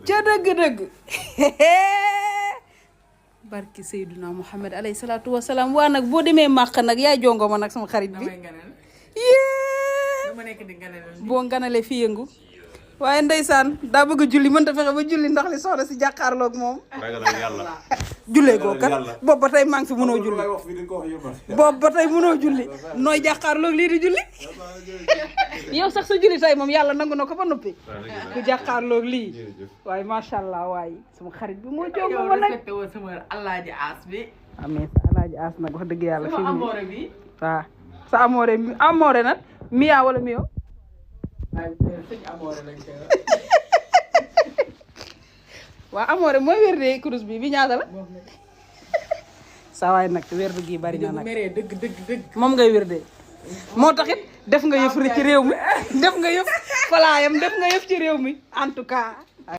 ca dëgg-dëgg barki Seydina Muhammad alayhi salaatu wasalaam waa nag boo demee màq nag yaay jongo ma nag sama xarit bi boo nganale fi yëngu waaye ndeysaan daa bëgg a julli mënta fexe ba julli ndax li soxna si jàkkaarloog moom jullee koo kat boobu ba tey maa ngi fi mënoo julli boobu ba tey mënoo julli nooy jàkkaarloog lii di julli yow sax sa julli tey moom yàlla nangu na ko ba noppi ku jàkkaarloog lii waaye macha allah waaye sama xarit bi moo jongo ma nag sama alaaji aas bi amee sa alaaji aas nag wax dëgg yàlla fi mu waaw sa amoore nag miyaa wala miyo waa amoore mooy wér de kurus bi ñaata la saa waay nag wér du gi bari na nag dëgg moom ngay wér de moo taxit def nga yëf ci réew mi def nga yëf falaayam def nga yëf ci réew mi en tout cas